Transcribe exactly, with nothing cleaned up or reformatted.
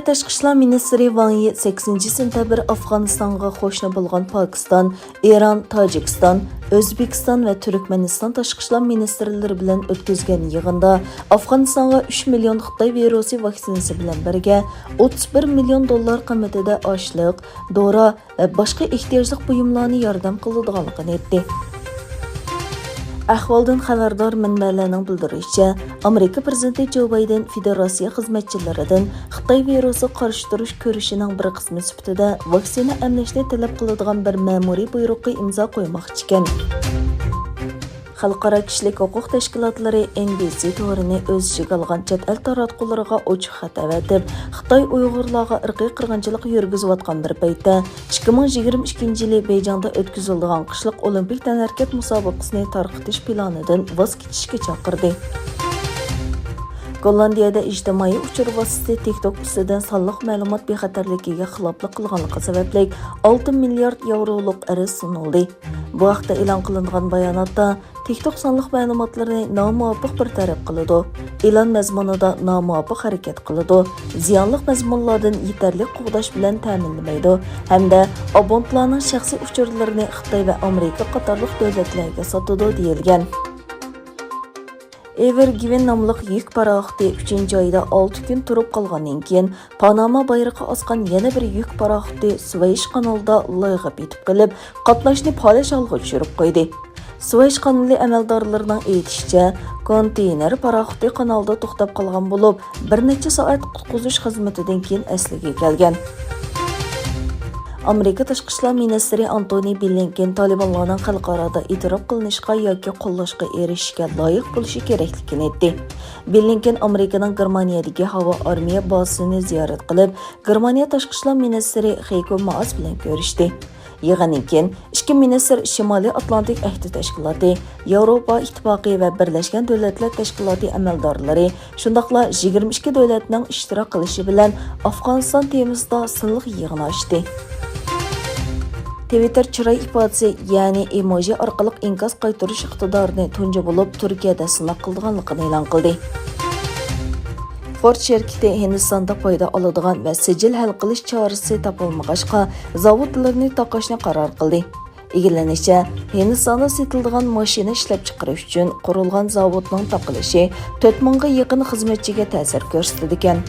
تاشقى ئىشلار مىنىستىرى ۋاڭ يى سەككىزىنچى سېنتەبىر ئافغانىستانغا قوشنا بولغان پاكىستان، ئىران، تاجىكىستان، ئۆزبېكىستان ۋە تۈركمەنىستان تاشقى ئىشلار مىنىستىرلىرى بىلەن ئۆتكۈزگەن يىغىندا ئافغانىستانغا ئۈچ مىليون خىتاي ۋىرۇسى ۋاكسىنىسى بىلەن بىرگە ئوتتۇز بىر مىليون دوللار قىممىتىدە ئاشلىق، دورا ۋە باشقا ئېھتىياجلىق بۇيۇملارنى ياردەم قىلىدىغانلىقىنى ئېيتتى. ئەھۋالدىن خەۋەردار مەنبەلەرنىڭ بىلدۈرۈشىچە، ئامېرىكا پىرېزىدېنتى جو بايدېن فېدېراتسىيە خىزمەتچىلىرىدىن خىتاي ۋىرۇسىغا قارشى تۇرۇش كۈرىشىنىڭ بىر قىسمى سۈپىتىدە ۋاكسىنا ئەملەشنى تەلەپ قىلىدىغان بىر مەمۇرىي بۇيرۇققا ئىمزا قويماقچىكەن. خەلقئارا كىشىلىك ھوقۇق تەشكىلاتلىرى ئېن بى سى تورىنى ئۆز ئىچىگە ئالغان چەت ئەل تاراتقۇلىرىغا ئوچۇق خەت ئەۋەتىپ، خىتاي ئۇيغۇرلارغا ئىرقىي قىرغىنچىلىق يۈرگۈزۈۋاتقان بىر پەيتتە، ئىككى مىڭ يىگىرمە ئىككىنچى يىلى بېيجىڭدا ئۆتكۈزۈلىدىغان قىشلىق ئولىمپىك تەنھەرىكەت مۇسابىقىسىنى تارقىتىش پىلانىدىن ۋاز كېچىشكە چاقىردى. گوللاندىيەدە ئىجتىمائىي ئۇچۇر ۋاسىتىسى تىك توك ئۈستىدىن سانلىق مەلۇمات بىخەتەرلىكىگە خىلاپلىق قىلغانلىقى سەۋەبلىك، ئالتە مىليارد ياۋرولۇق ئەرز سۇنۇلدى. بۇ ھەقتە ئېلان قىلىنغان باياناتتا، تىك توك سانلىق مەلۇماتلىرىنى نامۇۋاپىق بىر تەرەپ قىلىدۇ، ئېلان مەزمۇنىدا نامۇۋاپىق ھەرىكەت قىلىدۇ، زىيانلىق مەزمۇنلاردىن يېتەرلىك قوغداش بىلەن تەمىنلىمەيدۇ ھەمدە ئابونتلارنىڭ شەخسىي ئۇچۇرلىرىنى خىتاي ۋە ئامېرىكا قاتارلىق دۆلەتلەرگە ساتىدۇ، دېيىلگەن. ئېۋېر گىۋېن ناملىق يۈك پاراخوتى ئۈچىنچى ئايدا ئالتە كۈن تۇرۇپ قالغاندىن كېيىن، پاناما بايرىقى ئاسقان يەنە بىر يۈك پاراخوتى سۇۋەيش قانىلىدا لايغا پېتىپ قېلىپ، قاتناشنى پالەچ ھالغا چۈشۈرۈپ قويدى. سۇۋەيش قانىلى ئەمەلدارلىرىنىڭ ئېيتىشىچە، كونتېينېر پاراخوتى قانالدا توختاپ قالغان بولۇپ، بىر نەچچە سائەت قۇتقۇزۇش خىزمىتىدىن كېيىن ئەسلىگە كەلگەن. ئامېرىكا تاشقى ئىشلار مىنىستىرى ئانتونى بلىنكېن تالىبانلارنىڭ خەلقئارادا ئېتىراپ قىلىنىشقا ياكى قوللاشقا ئېرىشىشكە لايىق بولۇشى كېرەكلىكىنى ئېيتتى. بلىنكېن ئامېرىكىنىڭ گېرمانىيەدىكى ھاۋا ئارمىيە بازىسىنى زىيارەت قىلىپ، گېرمانىيە تاشقى ئىشلار مىنىستىرى خېيكو مائاس بىلەن كۆرۈشتى. يىغىندىن كېيىن ئىككى مىنىستىر شىمالىي ئاتلانتىك ئەھدى تەشكىلاتى، ياۋروپا ئىتتىپاقى ۋە بىرلەشكەن دۆلەتلەر تەشكىلاتى ئەمەلدارلىرى، شۇنداقلا يىگىرمە ئىككى دۆلەتنىڭ ئىشتىراك قىلىشى بىلەن ئافغانىستان تېمىسىدا سىنلىق يىغىن ئاچتى. تىۋىتتېر چىراي ئىپادىسى، يەنى ئېموجى ئارقىلىق ئىنكاس قايتۇرۇش ئىقتىدارىنى تۇنجى بولۇپ تۈركىيەدە سىناق قىلىدىغانلىقىنى ئېلان قىلدى. فورد شىركىتى ھىندىستاندا پايدا ئالىدىغان ۋە سىجىل ھەل قىلىش چارىسى تاپالمىغاچقا، زاۋۇتلىرىنى تاقاشنى قارار قىلدى. ئىگىلىنىشىچە، ھىندىستاندا سېتىلىدىغان ماشىنا ئىشلەپچىقىرىش ئۈچۈن قۇرۇلغان زاۋۇتنىڭ تاقىلىشى تۆت مىڭغا يېقىن خىزمەتچىگە تەسىر كۆرسىتىدىكەن.